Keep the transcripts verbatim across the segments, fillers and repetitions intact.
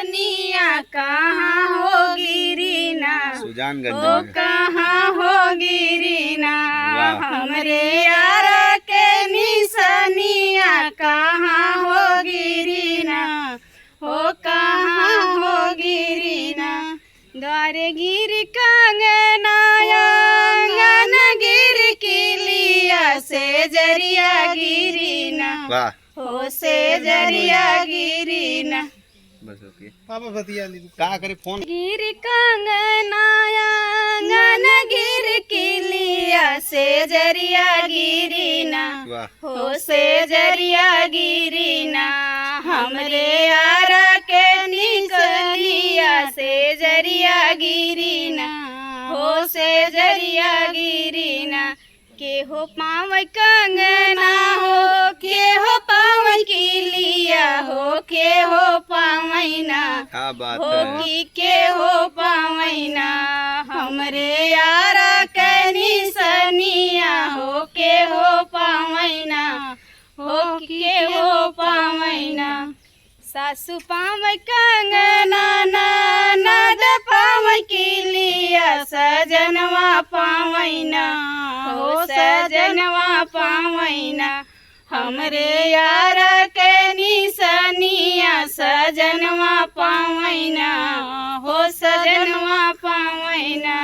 निया कहाँ हो गिरी ना, सुजानगंज हो में। कहाँ हो गिरी ना, वाह। हमरे यार के निसनिया कहाँ हो गिरी ना, हो कहाँ हो गिरी ना। द्वारे गिरी कंगना, आंगन गिरी किलिया, सेजरिया गिरी ना, वाह। हो सेजरिया गिरी ना। बस ओके। पापा बतिया ली। का करे फोन? गिरी कंगना, आंगन गिरी किलिया, सेजरिया गिरी ना। वाह। हो सेजरिया गिरी ना, हमरे यार के निसनिया, सेजरिया गिरी ना, हो सेजरिया गिरी ना। केहो पावै कंगना हो, केहो पावै किलिया हो, केहो पावै ना। क्या बात हो है। कि केहो पावै ना, हमरे यार के निसनिया हो, केहो पावै ना, हो केहो पावै ना। सासु पावै कंगना, ननद पावै किलिया, सजनवा पावै ना, हो सजनवा पावै ना। हमरे यार के निसनिया, सजनवा पावै ना, हो सजनवा पावै ना।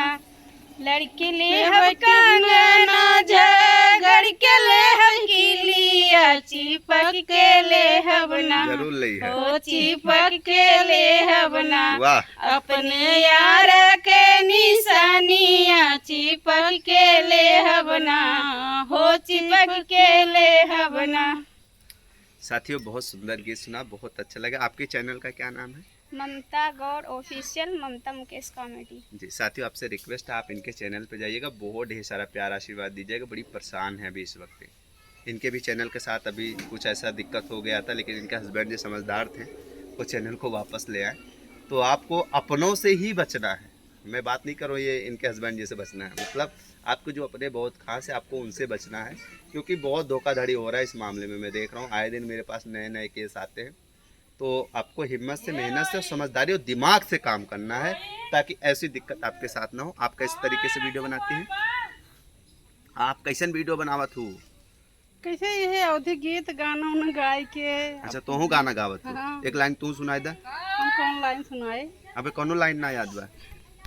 लड़के लेहब कंगना, झगड़ के लेहब किलिया, चिपक के लेहब ना। जरूर लेहब। हो चिपक के लेहब ना। वाह। अपने यार के निसनिया, चिपक के लेहब ना। हो चिपक के लेहब ना। साथियों, बहुत सुंदर गीत सुना, बहुत अच्छा लगा। आपके चैनल का क्या नाम है? ममता गौड़ ऑफिशियल, ममता मुकेश कॉमेडी। जी साथियों, आपसे रिक्वेस्ट है, आप इनके चैनल पे जाइएगा, बहुत ढेर सारा प्यार आशीर्वाद दीजिएगा। बड़ी परेशान है अभी इस वक्त, इनके भी चैनल के साथ अभी कुछ ऐसा दिक्कत हो गया था, लेकिन इनके हस्बैंड जी समझदार थे, वो चैनल को वापस ले आए। तो आपको अपनों से ही बचना है, मैं बात नहीं कर रहा हूँ ये इनके हस्बैंड जी से बचना है, मतलब आपके जो अपने बहुत खास है, आपको उनसे बचना है, क्योंकि बहुत धोखाधड़ी हो रहा है इस मामले में। मैं देख रहा हूँ आए दिन मेरे पास नए नए केस आते हैं। तो आपको हिम्मत से, मेहनत से और समझदारी और दिमाग से काम करना है, ताकि ऐसी दिक्कत आपके साथ ना हो। आप किस तरीके से वीडियो बनाती हैं? आप कैसन वीडियो बनावत हो? कैसे यह अवधी गीत गाना उना गाय के। अच्छा, तोहू गाना गावत हो? हाँ। एक लाइन तू सुनाई दा। हम कौन लाइन सुनाए? अबे कौनो लाइन ना याद बा?